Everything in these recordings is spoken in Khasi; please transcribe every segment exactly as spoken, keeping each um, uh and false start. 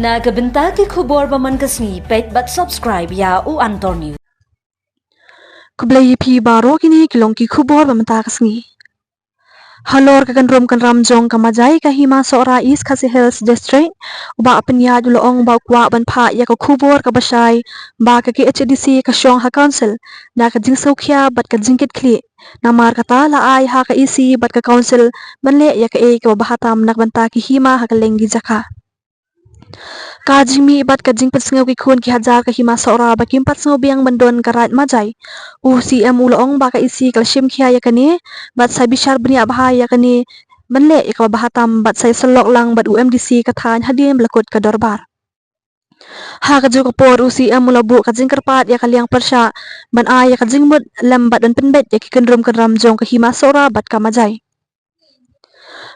Na ka bynta ki khubor ba man ka sngi, peit bad subscribe ïa u Antor News. Khublei ïa phi baroh, kine ki long ki khubor ba mynta ka sngi. Halor ka kynrum kynram jong ka Majai ka Hima Sohra, East Khasi Hills District, u Bah Pynïaid u la ong ba u kwah ban phah ïa ka khubor kaba shai ba ka K H A D C ka shong ha council na ka jingsngewkhia bad ka jingkitkhlieh. Namar kata la ai ha ka E C bad ka council ban leh ïa kaei kaba bha tam na ka bynta ki hima ha kylleng ki jaka. Ka jingmih bad ka jingpynsngew ki khun ki hajar ka Hima Sohra ba kim pat sngew biang ban don ka Raid Majai, u C M u la ong ba ka E C ka la shim khia ïa kane bad sa bishar bniah bha ïa kane ban leh ïa kaba bha tam bad sa ïasyllok lang bad u M D C ka thaiñ hadien ba la kut ka dorbar. Ha kajuh ka por u C M u la buh ka jingkyrpad ïa ka liang pyrshah ban ai ïa ka jingmut lem bad ban pynbeit ïa ki kynrum kynram jong ka Hima Sohra bad ka Majai.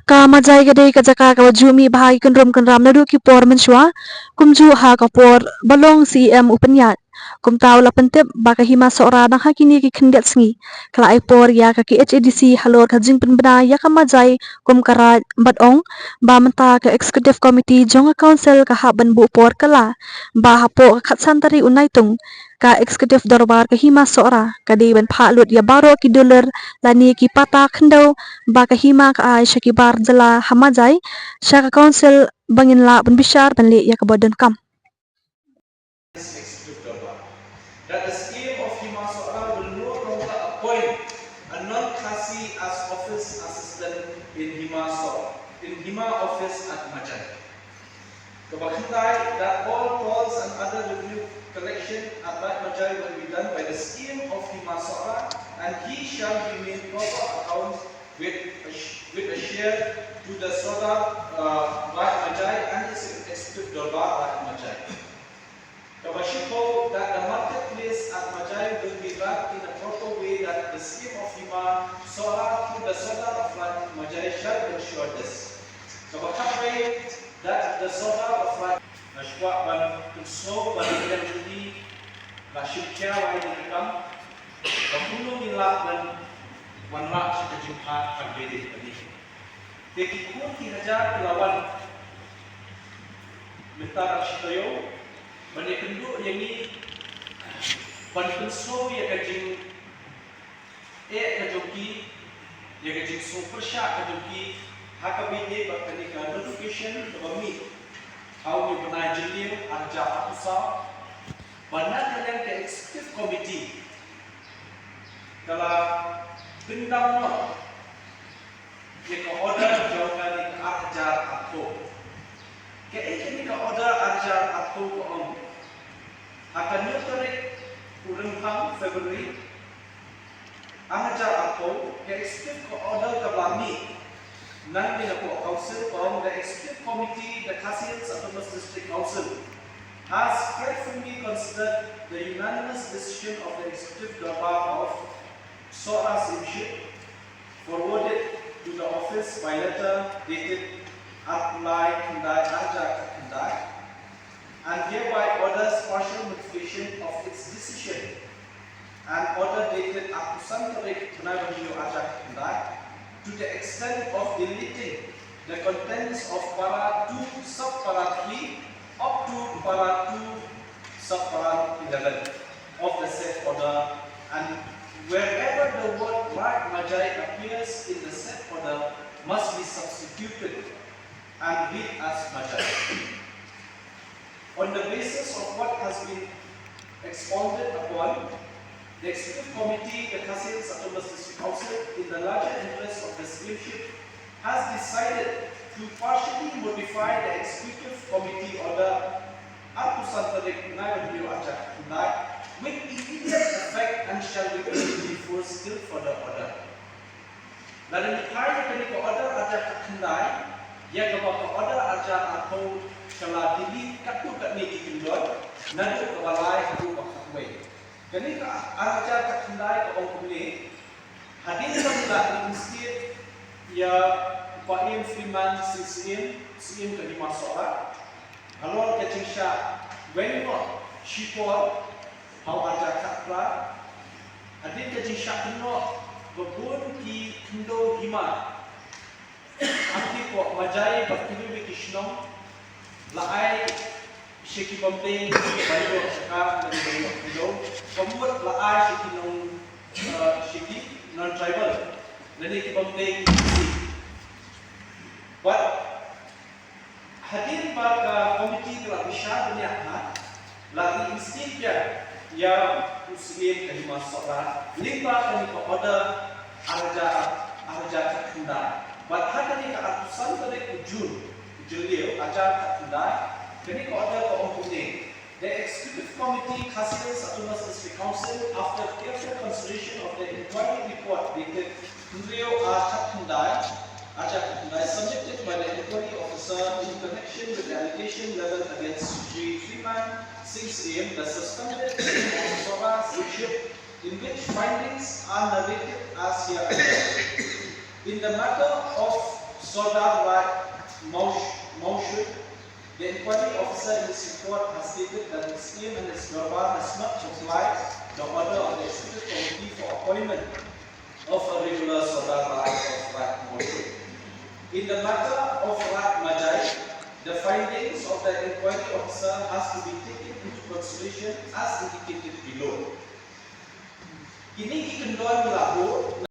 Ka Majai ka dei ka jaka kaba ju mih bha ha ki kynrum kynram naduh ki por mynshuwa, kumjuh ha ka por ba long C M u Pynïaid. Kumta u la pyntip ba ka Hima Sohra dang ha kine ki khyndiat sngi ka la ai por ïa ka K H A D C halor ka jingpynbna ïa ka Majai kum ka Raid bad ong ba mynta ka Executive Committee jong ka Council ka hap ban buh por kylla ba hapoh ka khatsan tarik u Naitung ka Executive Dorbar ka Hima Sohra ka dei ban phah lut ïa baroh ki dulir lane ki pata khyndew ba ka hima ka ai sha ki bar jylla ha Majai, sha ka Council ba ngin lah ban bishar ban leh ïa kaba donkam. Executive Dorbar. That the C M of Hima Sohra will no longer appoint a non-Khasi as office assistant in Hima Sohra, in Hima office at Majai. Kaba khyndai, that all tolls and other revenue collection at Raid Majai will be done by the C M of Hima Sohra, and he shall be made proper accounts with a, sh- with a share to the Sordar, uh, Raid Majai and his Executive Dorbar Raid Majai. Kaba shiphew, that the marketplace at Majai will be run in a proper way, that the C M of Hima Sohra through the Sordar of Raid Majai shall ensure this. Kaba khatwei, that the Sordar of Raid Majai. Nga kwah ban pynsngew ba la ïa lynti, la shim khia ïa kane ka kam, ba kumno ngin lah ban wanrah sha ka jingpyrkhat kaba dei kane. Te ki khun ki hajar ki la wan mynta da shi taïew ban ïakynduh ïa ngi, ban pynsngew ïa ka jing eh ka jong ki, ïa ka jingsngewpyrshah ka jong ki ha kaba ïadei bad kane ka notification kaba mih ha une u bnai Jylliew arhajar arphew saw, ba na ka liang ka Executive Committee ka la pyndam noh ïa ka order jong kane ka arhajar arphew. Kaei kane ka order arhajar arphew ka ong? Ha ka hynñiew tarik u Rymphang, February, arhajar arphew, ka Executive ka order ka la mih nangne na ka Council, ka ong: The Executive Committee, the Khasi Hills Autonomous District Council, has carefully considered the unanimous decision of the Executive Dorbar of Sohra Seiñraij, forwarded to the office by letter dated arphew lai khyndai arhajar khyndai, and hereby orders partial modification of its decision and order dated arphew san tarik bnai ba hynñiew arhajar khyndai, to the extent of deleting the contents of para two subpara three up to para two subpara eleven of the said order, and wherever the word Raid Majai appears in the said order must be substituted and read as Majai. On the basis of what has been expounded upon, the Executive Committee, the Khasi Hills Autonomous District Council, in the larger interest of the Seiñraij, has decided to partially modify the Executive Committee Order arphew san tarik bnai ba hynñiew arhajar khyndai with immediate effect and shall remain in force till further order. Lada ngi phai ïa kane ka order arhajar khatkhyndai, ïa kaba ka order arhajar arphew ka la delete katto katne ki kyndon, naduh kaba lai haduh ba khatwei. Kane ka arhajar khatkhyndai ka ong kumne: Hadien ba ngi la reinstate ïa u Bah Ian Freeman Syiem, Syiem ka Hima Sohra, halor ka jingshah weng noh shipor ha u arhajar khatphra, hadien ka jingshah kynnoh ba bun ki khyndew hima, ha ki pok Majai bad kiwei kiwei ki shnong, la ai sha ki bym dei ban ïoh jaka lane ban ïoh khyndew, ka mut la ai sha ki nong, eh, sha ki non-tribal lane ki bym dei ki Khasi. Bad hadien ba ka komiti ka la bishar bniah, ha, la i insist ïa, ïa u Syiem ka Hima Sohra lyngba kane ka order arhajar, arhajar khatkhyndai. Bad ha kane ka arphew san tarik u Jun, u Jylliew, arhajar khatkhyndai, kane ka order ka ong kumne: The Executive Committee, Khasi Hills Autonomous District Council, after careful consideration of the inquiry report dated hynriew ar khatkhyndai, arhajar khatkhyndai, submitted by the inquiry officer in connection with the allegation leveled against Shri Freeman Singh Syiem, the suspended Syiem of Sohra Chiefship, in which findings are narrated as hereunder. In the matter of Sordar Raj Maush-, Maushut, the inquiry officer in this report has stated that the Syiem and his Dorbar has not complied the order of the Executive Committee for appointment of a regular Sordar Raj of Raj Maushut. In the matter of Raj Majai, the findings of the inquiry officer has to be taken into consideration as indicated below. Kine ki kyndon la buh